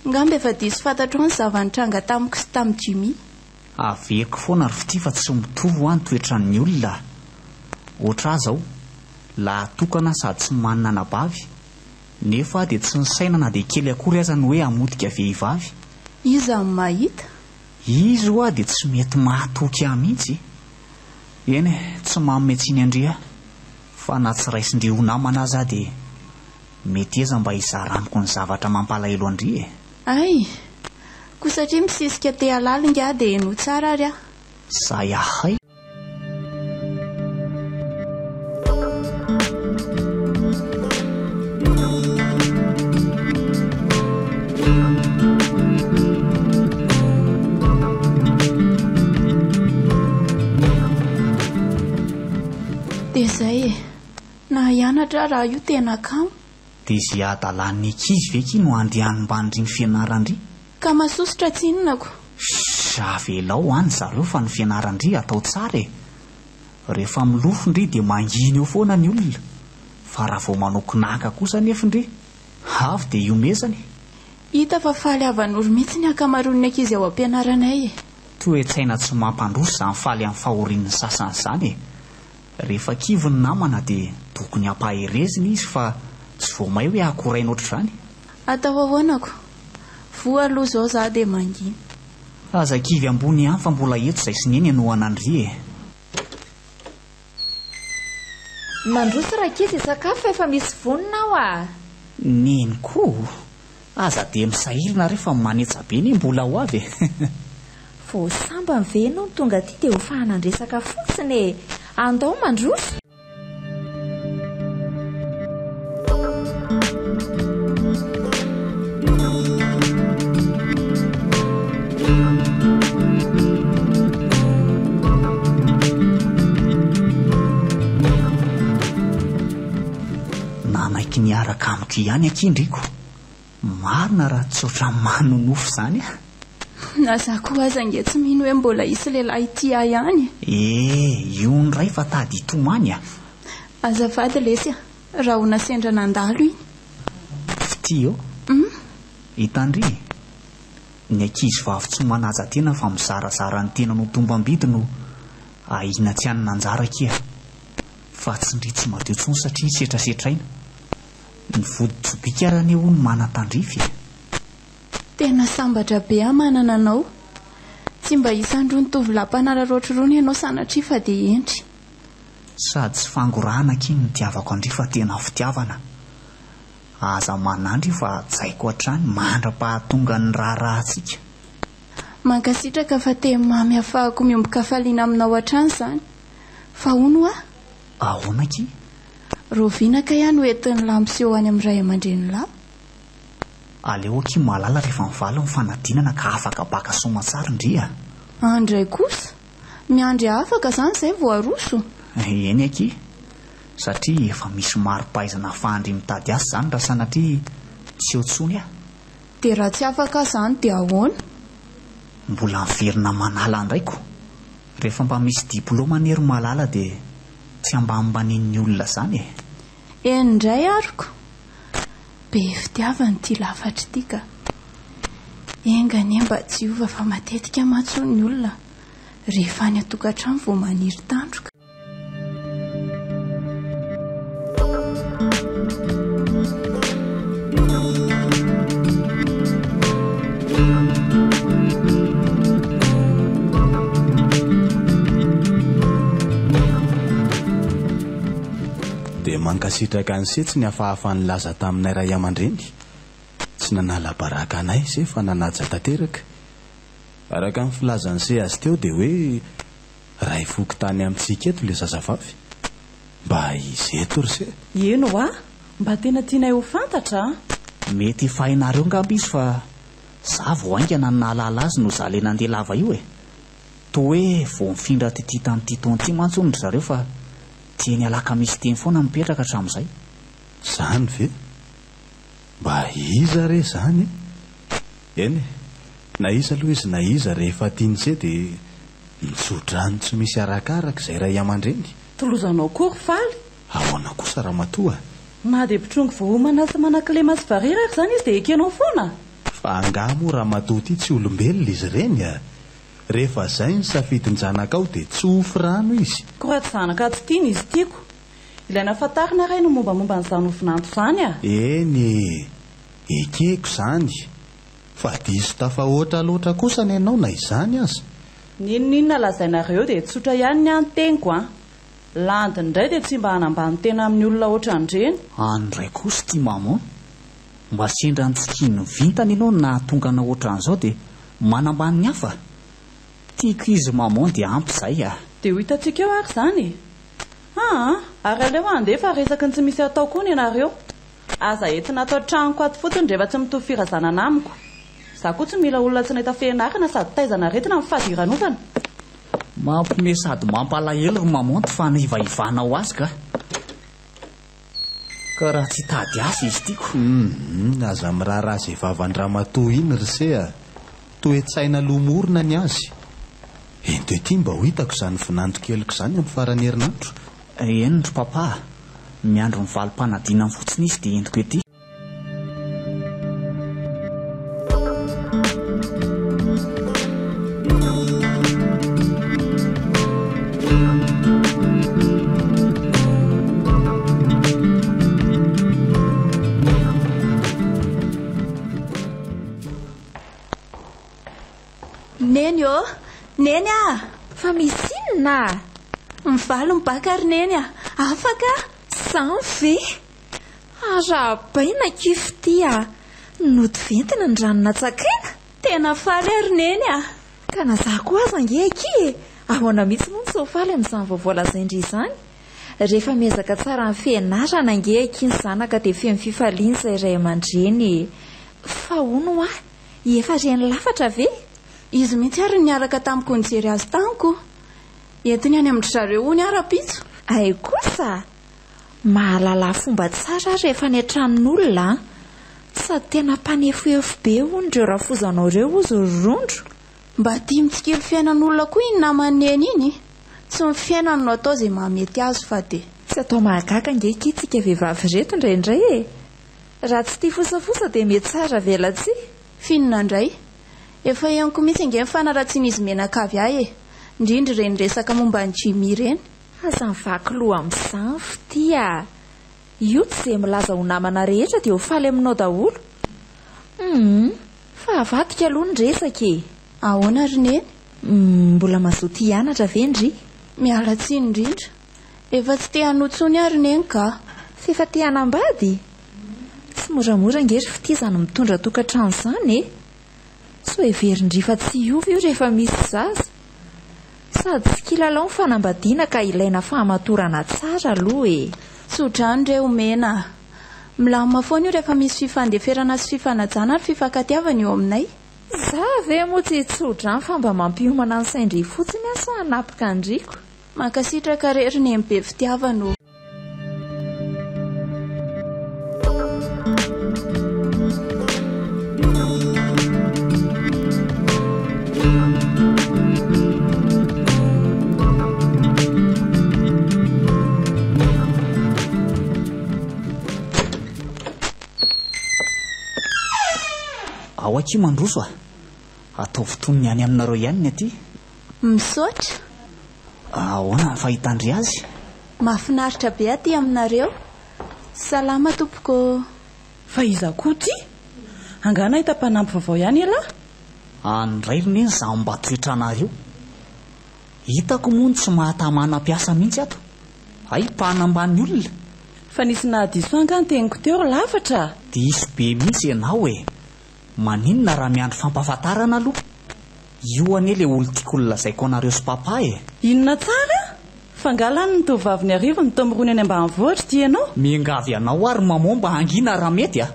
Ngamba efa diso fantatrao ny zava-nitranga tamiko sy tamin'i Jimmy. Averiko foana ry fitia fa tsy mitovy hoa ny toetran'ny olona a! Ohatr'ahy zao, lahy tokana sady tsy manana anabavy, nefa aho dia tsy nisaina na dia kely akory aza ny hoe hamotika vehivavy. Iza no mahita? Izy hoa dia tsy mety mahatoky ahy mihitsy. Eny e, tsy manome tsiny an-dry aho, fa na tsy raisin-dry ho namana aza aho dia meteza mba hizara amiko ny zavatra mampalahelo an-dry e. Hay! Koa satria misisika te halala ingahy dia henoy tsara ary aho. Zay ahay. raha io tena kamo. Dia izay hadalan'ny ankizy ve ki no andehanim-bandry ny fianaran-dry? Ka masosotra tsinona ko. Ssss avelao any zareo fa ny fianaran-dry atao tsara e! Rehefa milofo ndry dia mangina eo foana ny olona, fa raha vao manao kinaka kosa anefa ndry, avy dia ihomezany. Hita fa faly havan'ory mihitsy ny ankamaroan'ny ankizy ao am-pianaranay e! Toe-tsaina tsy mampandroso izany faly amin'ny fahorian'ny sasany izany e! Rehefa kivy ny namana dia tokony hampaherezina izy fa tsy vao may hoe akoraina ohatr'izany. Atao ahoana ko? Voa aloha izao za dia mangina. Aza kivy ambony ihany fa mbola eto izay sy neny hanohana an-dry e! Mandroso rankizy hisakafo fa efa misy vonona aho a! Neny koa o! Aza dia misahirana re fa manetsa be anie mbola ho avy e! Vao sambany ve ianao no tonga aty dia ho fahanan-dresaka fotsiny e! Andao mandroso! Nanaiky niaraka amiko ihany akia ndriko. Marina raha tsy ohatran'ny manonofy izany ah. Na za koa aza ange tsy mino hoe mbola hisy lehilahy tia ahy any e. Eh, io ndray fa tady hitomany ah. Azafady lesy ah, rahona sendra nandalo iny. Fitia ô. Hum. Hitandry e. Ny ankizy vavy tsy manaja tena fa mizarazara ny tenany ho tombam-bidy no ahiana tsy hanana anjara akia. Fa tsy ndry tsy madio intsony satria setrasetraina. Ny vody tsobika ary anie hono manan-tandrify e! Tena sambatra be aho manana anao. Tsy mba isan'irony tovolahy mpanararaotra irony ianao sanatria fa dia hendry. Sady tsy fangorahana akia no nitiavako an-dry fa tena fitiavana. Aza manandry fa hajaiko hatrany mandra-pahatongan'ny raharahantsika. Mankasitraka fa teny mamy ahafahako miombon-kafaliana aminao hatrany izany. Fa hono hoa? Ahoana akia? Rahoviana kay aho no entin'ny lahy miseho any amin'ny ray aman-drenin'lahy? Aleo akia mahalala rehefa mivaly ny fanadinana ka afaka baka soamatsara ndry a! An ndray kosa! Miandry afaka zany zay vao aroso? Eny akia, satria efa misy mari-pahaizana afahan-dry mitady asa izany raha sanatria tsy eo tsony aho. Dia raha tsy afaka aho izany dia ahoana? Mbola miverina manala indray ko! Rehefa mba misy diploma anie ry Malala dia tsy ambanimbanian'ny olona izany e! Eny indray aroko! Be fitiavana ity lafatra ity ka! Enga anie mba tsy hiova fa matetika mantsy hono ny olona rehefa any an-tokantrano vao maniry tandroka. Dia mankasitraka an'i se tsy nihafahafa nilaza taminay ray aman-dreny. Tsy nanala baraka anay se fa nanaja tanteraka. Araka ny filazan'i se azy teo dia hoe ray fokontany amintsika eto ilay zazavavy. Mba iza eto ry se? Eny hoa, mba tena tianay ho fantatra a! Mety efa hainareo angamba izy fa za vao haingana no nahalala azy no za le nandeha lava io e! Toa hoe vao nifindra taty tamin'ity taona ity mantsy hono ry zareo fa teny alakamisy teny foana no mipetraka hatramin'izay. Zany ve? Mba iza re zany e? Eny e, na iza aloha izy na iza rehefa tian'se dia mitso-drano tsy misy arakaraka izay ray aman-dreny. Tolozanao koa ry Faly. Ahoana kosa ramatoa a? Na dia mpitrongy voaomana sy manan-kilema sy varira ary izany izy dia ekenao foana? Fa angaha moa ramatoa ity tsy olombelona izy ireny a? Rehefa izay ny safidin-janakao dia tsofy rano izy. Koa raha tsy zanaka tsy tiana izy tiako. Ilaina fantarina re ny mombamomba an'izany ho vinanto izany a! Eny e! Ekeko izany. Fa diso tafahoatra loatra kosa ny anao na izany aza. N'inon'inona lazainareo dia tsotra ihany ny ahy ny teniko an! Landy indray dia tsy mba hanambany tena amin'ny olona ohatran'ireny. Any indray kosa ity maman. Mba sendra nitsikian'ny vintana ianao no nahatonga anao ohatran'izao dia manambany ny hafa? Tiako izy maman dia ampy izay a! Dia ho hitantsika eo ary izany e! Aa! Ary aleo handeha fa resaky ny tsy misy atao koa ny anareo. Aza entina ato an-tranoko ato fotsiny rehefa tsy mitovy firazanana amiko. Za koa tsy mila olona tsy nahita fianarana sady taizana aretina amin'ny fadiranovana. Mampime sady mampalahelo ry maman ty fanivaivanao azy ka. Ka raha tsy hitady asa izy tiako. Humm, aza miraharaha izay vavan-dramatoa iny ry se a! Toe-tsaina lomorina ny azy. Ento ety mba ho hitako izany vinantokeliko izany amin'ny faran'ny herinandro. Eny ry papa a! Miandry ny valim-panadinany fotsiny izy dia entiko ety. Neny ô! Neny ah! Fa misy inona? Mivaly ny baka ry Neny ah! Afaka ah! Izany ve? Arahabaina akia fitia a! Nody ventina ny rano natsakaina? Tena faly aho ry Neny a! Ka na za koa aza ange akia e! Ahoana mihitsy moa no tsy ho faly amin'izany vaovao lazain-dry izany? Rehefa miezaka tsara amin'ny fianarana ange akia ny zanaka dia feno fifaliana izay ray aman-dreny e! Fa hono hoa, efa ren'ny lafatra ve? Izy mihitsy ary no niaraka tamiko nijery azy tany ko! Entiny any amin-dry zareo hono aho rahampitso! Hay kosa! Mahalala fomba tsara aho rehefa any an-tranon'olona an! Sady tena mpanefoefo be hono ireo rafozanao ireo hozy ry Rondro. Mba tia mitsikilo fiainan'olona koa iny naman'i Neny iny. Tsy ny fiainany no atao izay mahamety azy fa dia. Tsy atao mahagaga ange akia tsika vehivavy ireto indraindray e! Raha tsy tia fosafosa dia mihatsara velatsihy. F'inona indray? Efa henoko mihitsy ange ny fanaratsian'izy mianakavy ahy e! Indrindra ireny resaka momba an'i Jimmy ireny. Aza mivaky loha amin'izany fitia a! Io tsy izay milaza ho namana rehetra dia ho faly aminao daholo. Humm, fa avadika aloha ny resaka e! Ahoana ry Neny? Humm, mbola mazoto hianatra ve ndry? Miala tsiny indrindra. Efa tsy te hanoa intsony aho ry Neny ka! F'efa te hanambady? Tsy moramora ange ry fitia izany mitondra tokantrano izany e! Sao heverin-dry fa tsy hiova io rehefa misy zaza? Sady tsy kilalao ny fanambadiana ka ilaina fahamatorana tsara aloha e! Tso-drano re omena a! Milamina foana io rehefa misy fifandeferana sy fifanajana ary fifankatiavana eo aminay. Za ve moa tsy hitso-drano fa mba mampiomana ny sain-dry fotsiny aho sao hanapaka an-driko. Mankasitraka re ry Neny be fitiavana ô! Ao akia mandroso a! Ataovy toy ny any aminareo ihany ny aty. Misaotra. Ahoana ny fahitan-dry azy? Mahafinaritra be aty aminareo. Salama tompoko ô. Fa iza koa ity? Angaha nahita mpanampy vaovao ihany ialahy? Any indray ry neny izaho mba toetranareo. Hitako moa ny tsy mahatamana mpiasa mihitsy ato. Hay mpanambany olona. Fa nisy nahadiso ahy angaha ny teniko teo ry Lafatra a? Diso be mihitsy ianao e! Maninona raha miandry fampahafantarana aloha? Io anie le olon-tiako nolazaiko anareo sy papa e! Inona tsara? Fa nga lany ny tovovavy ny arivo no toa mirona eny ambanivohitra ity ianao? Miangavy anao ary maman mba hangina raha mety a!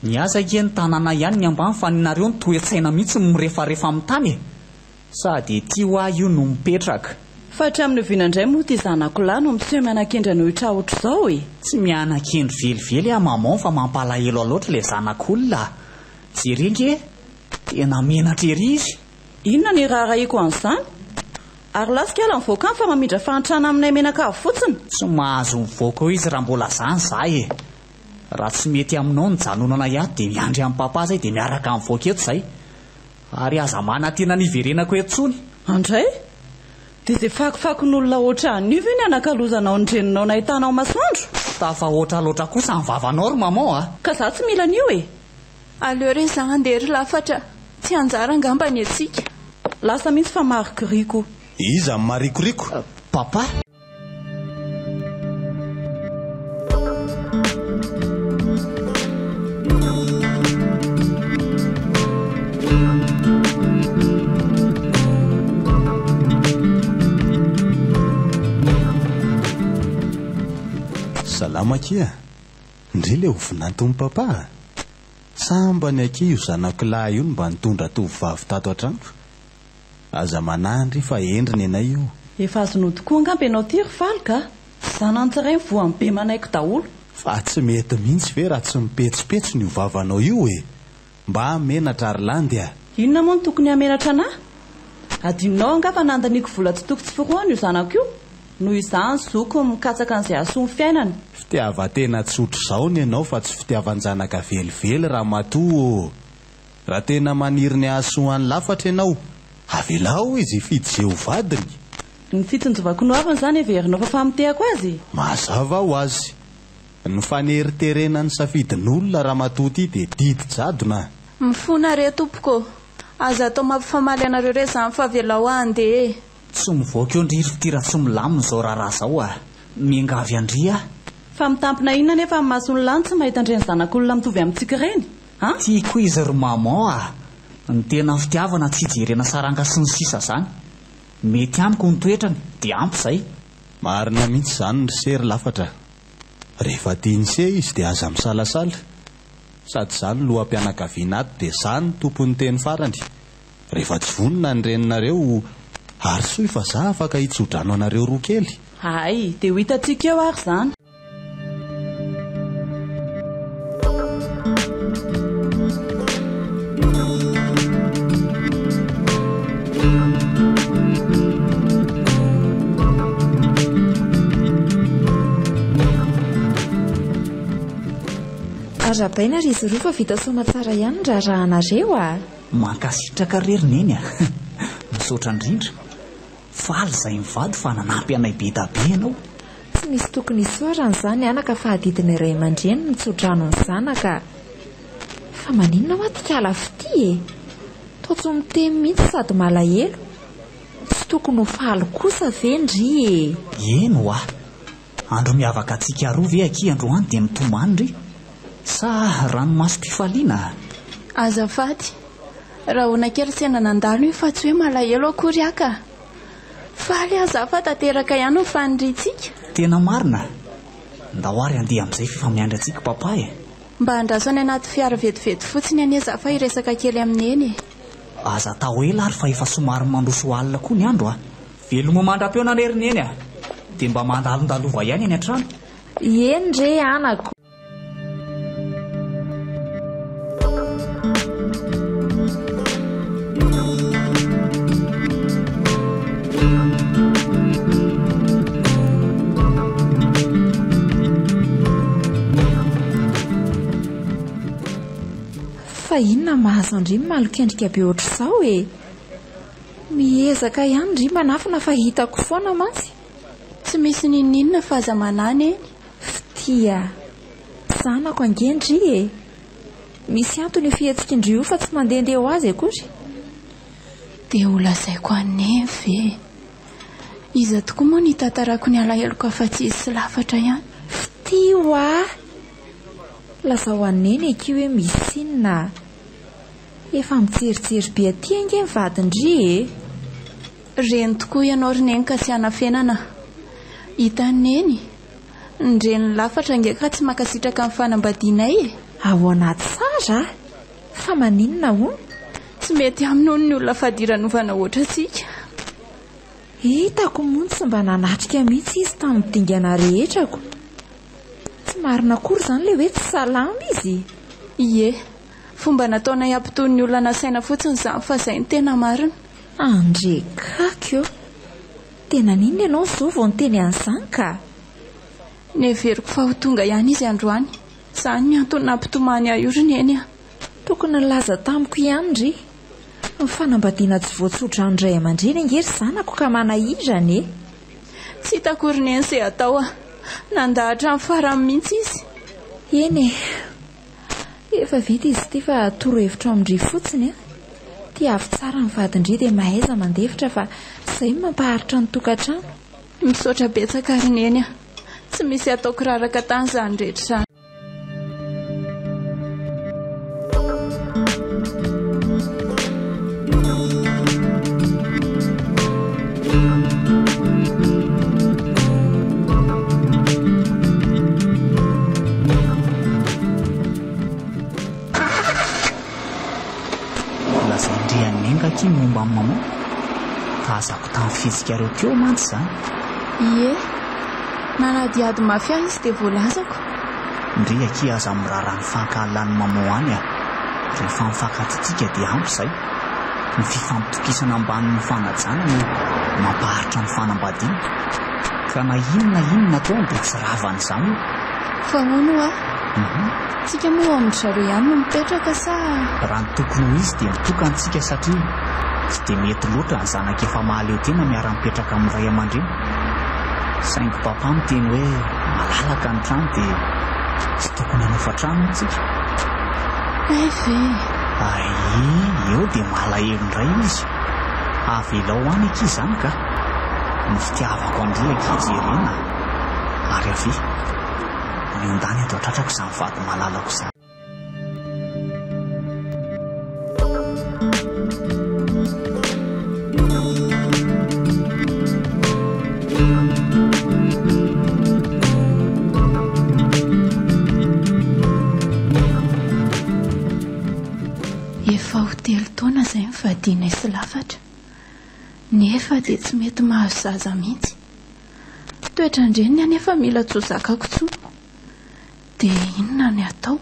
Ny azy ange ny tanàna ihany ny ambany fa ny nareo ny toe-tsaina mihitsy no mirefarefa amin'ny tany e! Sady ety hoa io no mipetraka. Fa hatramin'ny oviana indray moa ity zanako lahy no miseho mianakendry an'ohitra ohatr'izao e? Tsy mianakendry velively aho maman fa mampalahelo ahy loatra ilay zanak'olona a! Jereo nge e! Tena menatra ery izy! Inona no iraharahiako an'izany? Ary lasa kala mivoaka any fa mamindra fahantrana aminay menakavy fotsiny. Tsy mahazo mivoaka eo izy raha mbola zany za e! Raha tsy mety aminao ny janonana ato dia miandry an'i papa zay dia miaraka mivoaka eto zay. Ary aza manantena ny hiverenako eto tsony. Andray! Dia izay fakofakon'olona ohatran'io ve ny anakalozanao ny reninao nahitanao masoandro? Tafahoatra loatra kosa ny vavanao ry maman a! Ka za tsy mila an'io e! Aleo re za handeha ry lafatra, tsy anjara angamba ny antsika. Lasa mihitsy fa marikoriko. Iza no marikoriko? Papa. Salama akia. Ndry le ho vinanton'i papa a! Sambany akia io zanako lahy io no mba nitondra tovovavy tato an-trano. Aza manahy ndry fa hendry nenay io. Efa azonao tokoa angamba ianao ity ry Faly ka! Zanany tsy ray ny voany be manaiky daholo. Fa tsy mety mihitsy ve raha tsy mipetsopetsona io vavanao io e? Mba menatra ry Landy a! Inona moa no tokony hamenatra anah? Adinonao angaha fa nandaniako vola tsy toko tsy forohana io zanako io? Noho izany zoko mikatsaka an'izay hahasoa ny fiainany. Fitiavan-tena tsotr'izao ny anao fa tsy fitiavan-janaka velively ramatoa ô! Raha tena maniry ny hahasoa an'i Lafatra ianao, avelao izy hifidy izay ho vadiny. Ny fitsinjovako ny hoaviny izany heverinao fa famotehako azy? Mazava ho azy. Ny faneriterena ny safidin'olona ramatoa ity dia didy jadona a! Mifona re tompoko ô! Aza atao mampifamaly anareo re zany fa avelao aho handeha e! Tsy mivoaka eo ndry ry fitia raha tsy milamina izao raharaha izao a! Miangavy an-dry aho. Fa mitampina inona anefa ny mason'ny lahy no tsy mahita an'ireny zanak'olona mitovy amintsika ireny a! Tiako izy ry maman a! Ny tena fitiavana tsy ijerena saranga sy ny sisa zany. Mety amiko ny toetrany dia ampy izay. Marina mihitsy izany ry se ry lafatra. Rehefa tian'i se izy dia aza misalasala. Sady za no loham-pianakaviana ato dia za no tompon'ny teny farany. Rehefa tsy vonona ny reninareo, arosoy fa za afaka hitsodrano anareo roa kely. Hay, dia ho hitantsika eo ary izany. Arahabaina ry izy roa fa vita soamatsara ihany ny raharahanareo a! Mankasitraka re ry Neny a! Misaotra indrindra. Faly izahay mivady fa nanampy anay be da be ianao. Tsy misy tokony hisaorana izany anaka fa adidin'ny ray aman-dreny ny mitsodrano ny zanaka. Fa maninona hoa ty kala fitia e? Toa tsy miteny mihitsy sady malahelo. Tsy tokony ho faly kosa ve ndry e? Eny hoa! Andro miavaka antsika roa ve akia androany dia mitomany ndry? Sa ranomasom-pifaliana? Azafady, rahona kely sendra nandalo iny fa tsy hoe malahelo akory aho ka. Faly aho za fa tanteraka ihany ny faniriantsika. Tena marina? Ndao ary handeha amin'izay f'efa miandry antsika papa e! Mba andraso any anaty fiara vetivety fotsiny anie za fa hiresaka kely amin'i Neny e! Aza atao ela ary fa efa somary mandroso alina koa ny andro a! Veloma mandra-pihaona anie ry Neny a! Dia mba mandalondalova ihany any an-trano. Eny re anako. Fa inona mahazo an-dry malok'endrika be ohatr'izao e? Miezaka ihany ndry manafina fa hitako foana mantsy. Tsy misy n'inon'inona fa aza manahy neny. Fitia, zanako ange ndry e! Misy antony io fihetsik'i ndry io fa tsy mandehandeha ho azy akory. Dia ho lazaiko an'i neny ve? Iza tokoa moa no hitantarako ny alaheloko afa-tsy izy sy Lafatra ihany? Fitia hoa! Lazao an'i neny akia hoe misy inona. Efa mijerijery be aty ange ny vadin-dry e! Reny tokoa ianao ry Neny ka tsy hanafenana. Hitan'i Neny? Ny renin'i Lafatra ange ka tsy mankasitraka ny fanambadianay e! Ahoana tsara? Fa maninona hono? Tsy mety aminy hono ny olona fadiranovana hoatr'antsika. Hitako moa tsy mba nanatrika mihitsy izy tamin'ny dingana rehetrako. Tsy marina akory izany ilay hoe tsy salama izy. Ie. Fomba nataonay hampitony ny olona nasaina fotsiny izany fa izay no tena marina. Andre kaky ô! Dia naninona ianao izao vao niteny an'izany ka? Neveriko fa ho tonga ihany izy androany. Izany ny antony nampitomany ahy io ry Neny a! Tokony nilaza tamiko ihany ry. Ny fanambadiana tsy voatsodranon-dray aman-dreny ange ry zanako ka manahirana e! Tsy hitako ry Neny izay hatao a! Nandà hatramin'ny farany mihitsy izy. Eny e! Efa vita izy ity fa torohevitra amin-dry fotsiny a! Tiavo tsara ny vadin-dry dia mahaiza mandefitra fa izay no mampaharitra ny tokantrano. Misaotra betsaka ry Neny a! Tsy misy ataoko raraka tany izany rehetra izany. Lazain-dry an'i Neny akia ny momba an'i Maman. Tazako tamin'ny fihetsikareo teo mantsy izany. Ie. Nanadihady mafy ahy izy dia voalazako. Ndry akia aza miraharaha ny fankahalan'i maman any a! Rehefa mifankatia tsika dia ampy izay. Ny fifampitokisana ambanin'ny fanajana no mampaharitra ny fanambadiana. Ka na inona na inona ataony dia tsy ravan'izany io. Fa hono hoa, tsika moa ao amin-dry zareo ihany no mipetraka sa? Raha ny tokony ho izy dia mitokana tsika satria tsy dia mety loatra ny zanaka efa mahaleo tena miara-mipetraka amin'ny ray aman-dreny. Saingy papa miteny hoe malalaka ny trano dia tsy tokony hanofa trano hono tsika. Hay ve? Hay, eo dia malahelo indray izy. Avelao any akia izany ka. Ny fitiavako an-dry akia jerena. Ary avia. Miondana eto an-tratrako izany vady malalako izany. Efa ho telo taona izay nivadianay sy Lafatra, nefa dia tsy mety mahazo zaza mihitsy. Toetran-dreniny anefa mila tsy ho zakako intsony. Dia inona ny atao?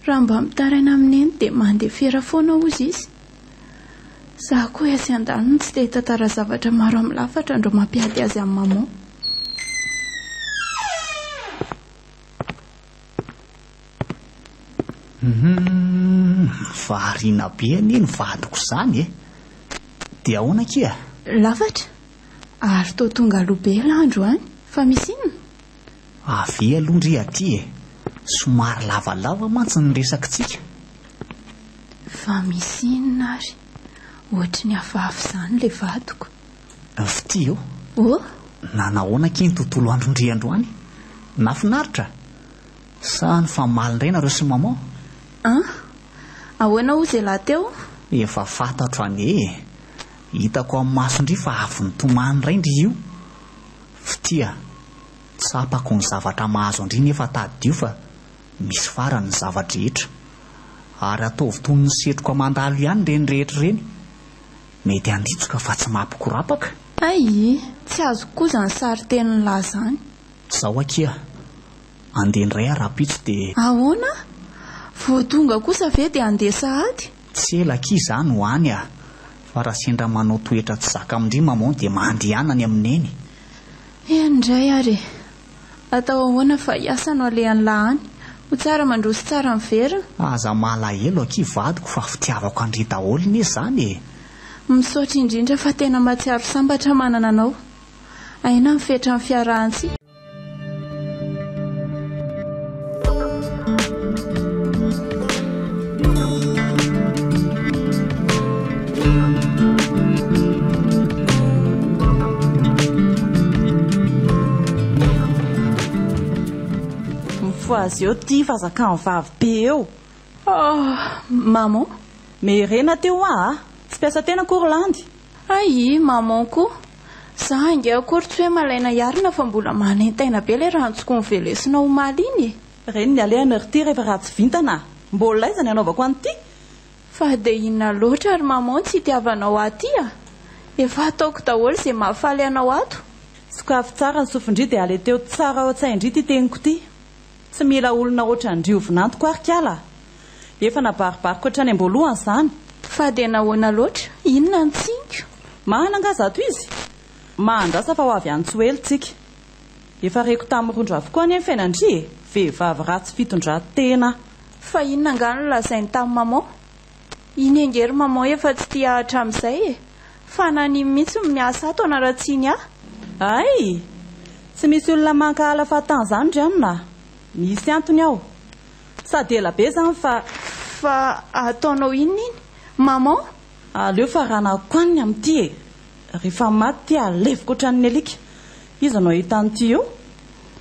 Raha mba mitaraina amin'i Neny dia mandefera foana hozy izy. Izaho koa etsy andaniny tsy te hitantara zavatra maro amin'ny lafatra andro mampiady azy amin'i Maman. Humm, variana be anie ny vadiko izany e! Dia ahoana akia? Lafatra, ary toa tonga aloha be elah androany, fa misy inona? Avia aloha ndry aty e! Somary lavalava mantsy ny resakitsika. Fa misy inona ary? Ohatry ny hafahafa izany ilay vadiko. Fitia ô! Ô! Nanahoana akia ny tontolo andron-dry androany? Nahafinaritra? Sa nifamaly indray nareo sy maman? An! Ahoana hozy ialahy teo? Efa fantatro anie e! Hitako amin'ny mason-dry fa avy nitomany indray ndry io. Fitia, tsapako ny zavatra mahazo an-dry nefa tadidio fa misy farany ny zava-drehetra. Ary ataovy toy ny setroka mandalo ihany ireny rehetra ireny. Mety handritsoka fa tsy mampikorapaka. Hay, tsy azoko koa izany sarin-tenin'lah izany. Izao akia, andeha indray aho rahampitso dia. Ahoana? Vao tonga kosa ve dia handeha sahady? Tsy ela akia izaho no any ah! Fa raha sendra manao toetra tsy zaka amin-dry maman dia mandehana any amin'i neny. Eny indray ary e! Atao ahoana fa hiasa no alehan'lah any. Ho tsara mandroso tsara miverina. Aza malahelo akia vadiko fa fitiavako an-dry daholo anie izany e! Misaotra indrindra fa tena mahatsiaro sambatra manana anao. Aina ny fetran'ny fiarahantsika. Mifohaza eo ty fa zakany vavy be eo. Oh, maman. Miherena teo hoa a! Tsy mpiasa tena akory landy. Hay, maman koa. Za ange akory tsy hoe malaina hiarina fa mbola manaintaina be ilay rantsoko novelesina omaly iny e. Reny ny alehany ry ty rehefa ratsy vintana a! Mbola aiza ny hanaovako an'ity? Fa dia inona loatra ry maman tsy itiavanao ahy ty a! Efa ataoko daholo izay mahafaly anao ato. Sokafy tsara ny sofin-dry dia aleteo tsara ao an-tsain-dry ity teniko ity. Tsy mila olona ohatran-dry ho vinantoko ary kala a! Efa nabaribariko hatrany am-boalohany izany. Fa dia nahoana loatra? Inona ny tsiniko? Mahana angaha zato izy? Mahandrasa fa ho avy any tsy ho ela tsika. Efa reko tamin'ny rondro avokoa anie ny fiainan-dry e! Vehivavy ratsy fitondran-tena. Fa inona angaha no lazainy tamin'i maman? Iny ange ry maman efa tsy tia ahy hatramin'izay e! Fa nanino mihitsy no miasa ato hanaratsiany ahy? Hay! Tsy misy olona mankahala fahatany izany ry anona a! Misy antony ao. Sady ela be izany fa. Fa ataonao inona iny? Maman? Aleo fa ranako any ny amin'ity e! Rehefa maty ity aleviko ohatran'ny alika. Iza no hahita an'ity eo?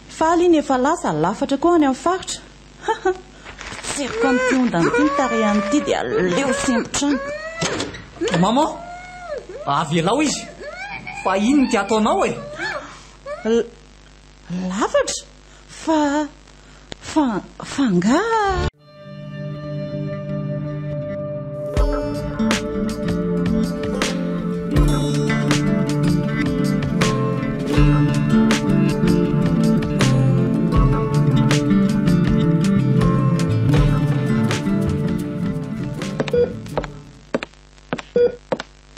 Faly iny efa lasa lafatra koa any amin'ny faritra. Ha ha! Potseriko amin'ity ondana ity ny tarehan'ity dia aleo sempotra any. Maman! Avelao izy! Fa inona ity ataonao e? Lafatra? Fa. Fa. Fa angaha.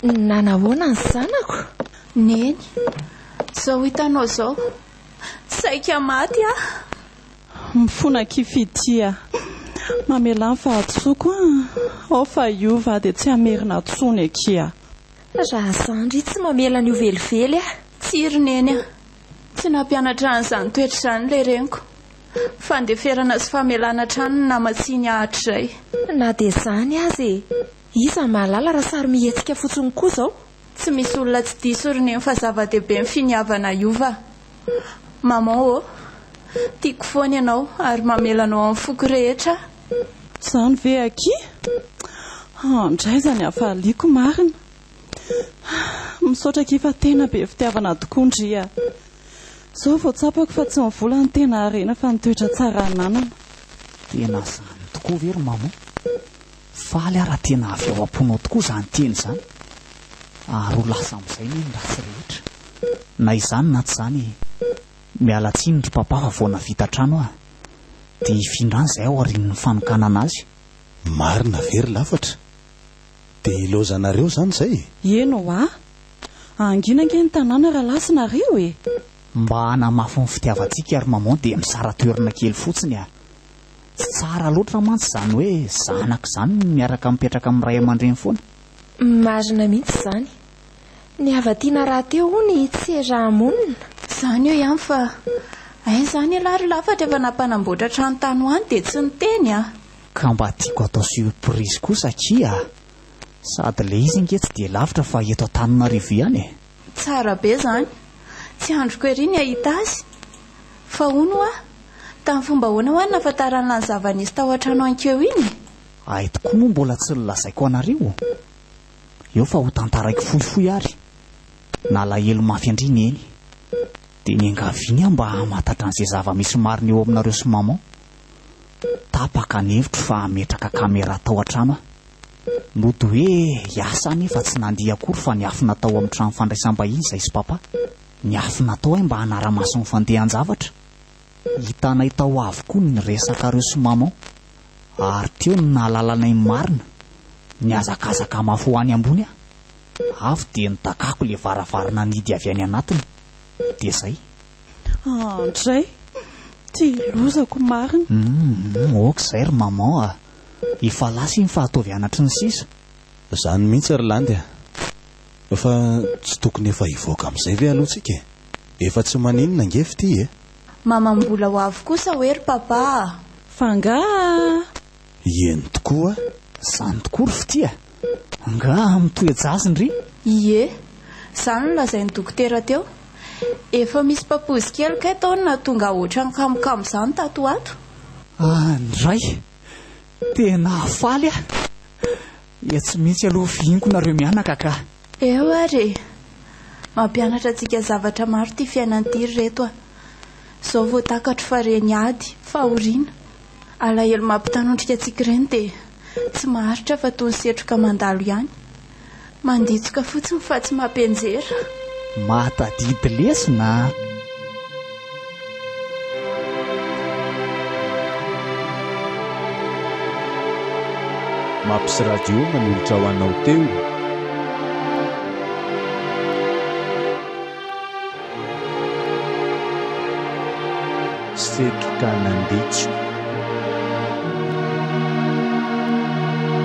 Nanahoana ny zanako? Neny, izao hitanao izao, saika maty aho. Mifona akia Fitia. Mamelà ny fahadisoako an! Ao fa hiova aho dia tsy hamerina intsony akia. Raha zandry tsy mamela an'io velively aho. Tsia ry Neny a! Tsy nampianatra an'izany toetra izany ilay reniko. Fandeferana sy famelana hatrany no namatsiany ahy hatrizay. Na dia izany aza e! Iza mahalala raha sary mihetsika fotsiny koa izao? Tsy misy olona tsy diso ry Neny fa zava-dehibe ny finiavana hiova. Maman ô! Tiako foana ianao ary mamela anao amin'ny foko rehetra aho. Izany ve akia? Andraiza ny hafaliako marina. Misaotra akia fa tena be fitiavana tokoa ndry a! Izao vao tsapako fa tsy ny vola no tena harena fa ny toetra tsara ananana. Tena izany tokoa ve ry maman? Faly aho raha tena avy ao am-ponao tokoa izany teny izany. Ary ho lasa amin'izay anie ny ratsy rehetra. Na izany na tsy izany, miala tsiny ry papa fa vao navita trano aho. Dia hifindra any izahay aorian'ny fanokanana azy. Marina ve ry lafatra? Dia ilaozanareo izany izay e? Eny ho'a. Hangina ange ny tanàna raha lasa nareo e! Mba hanamafy ny fitiavantsika ry maman dia misara-toerana kely fotsiny a! Tsy tsara loatra mantsy izany hoe zanaka izany no miaraka mipetraka amin'ny ray aman-dreny foana. Marina mihitsy izany. Ny hava-tiana rahateo hono tsy eraha-monina. Izany eo ihany fa aiza izany ialahy ry lafatra efa nampanamboatra trano tany ho any dia tsy niteny a! Ka mba tiako atao surprise kosa akia a! Sady le izy ange tsy dia lavitra fa eto Antananarivo ihany e! Tsara be izany. Tsy andriko ery ny hahita azy. Fa hono hoa, tamin'ny fomba ahoana hoa no nahafantaran'lah ny zava-nisy tao an-trano ankeo iny e? Hay tokoa moa mbola tsy nolazaiko anareo. Eo fa ho tantaraiko fohifohy ary. Nalahelo mafy an-dry Neny. Dia niangaviany aho mba hamantatra an'izay zava-misy marina eo aminareo sy Maman. Tapaka ny hevitro fa hametraka caméra tao an-trano aho. Nody hoe hiasa aho nefa tsy nandeha akory fa niafina tao amin'ny trano fandraisam-bahiny izahay sy Papa. Niafina tao aho mba hanara-maso ny fandehan-javatra. Hitanay tao avokoa ny resakareo sy Maman. Ary teo no nahalalanay ny marina. Nihazakazaka mafy ho any ambony aho. Avy dia nodakako ilay varavarana nihidy avy any anatiny. Dia izay. Andray! Ty lozako marina. Humm, ok izay ry maman a! Efa lasa iny fa ataovy anatry ny sisa. Zany mihitsy ry Landy a! Fa tsy tokony efa hivoaka amin'izay ve aloha tsika e? Efa tsy maninona ange fitia e! Mama mbola ho avy kosa hoe ry papa a! Fa angaha? Eny tokoa. Zany tokoa ry fitia a! Angaha mitoe-jaza ndry? Ie, zany no lazain'ny dokotera teo. Efa misy papozy kely kay tao no nahatonga ahy ohatran'ny kamokamo izany tato ho ato. Andray! Tena faly aho! Etsy mihitsy aloha fihiniko nareo mianaka ka! Eo ary e! Mampianatra antsika zavatra maro ity fiainana ity ry reto a! Izao vao takatro fa ireny ady, fahoriana, alahelo mampitanondrika antsika ireny dia tsy maharitra fa toy ny setroka mandalo ihany. Manditsoka fotsiny fa tsy mampianjera. Mahatadidy lesona a! Maps Radio nanolotra ho anao teo. Setroka nanditso.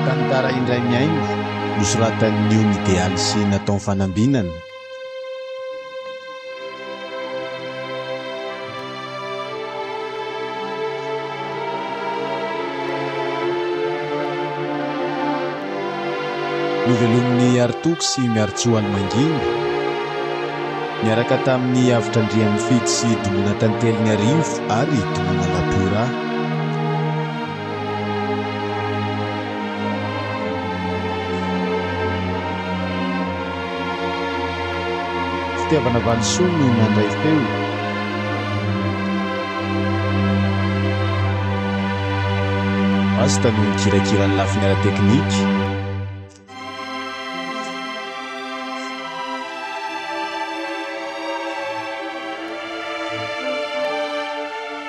Tantara indray mihaino, nosoratan'i Niony Idealy sy Nathan Fanambinana. Novelomin'i Aritoky sy Miaritsoa Alimangina, niaraka tamin'i Avotra Andriamifidy sy Domona Tanteliniarivo ary Domona Lapura. Fitiavana Valisoa no nandray feo. Asta no nikirakira ny lafiny ara-teknika.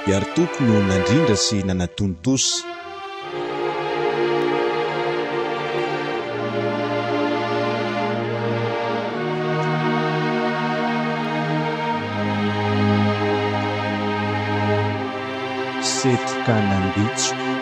Iaritoky no nandrindra sy nanatontosa. Setroka nanditso.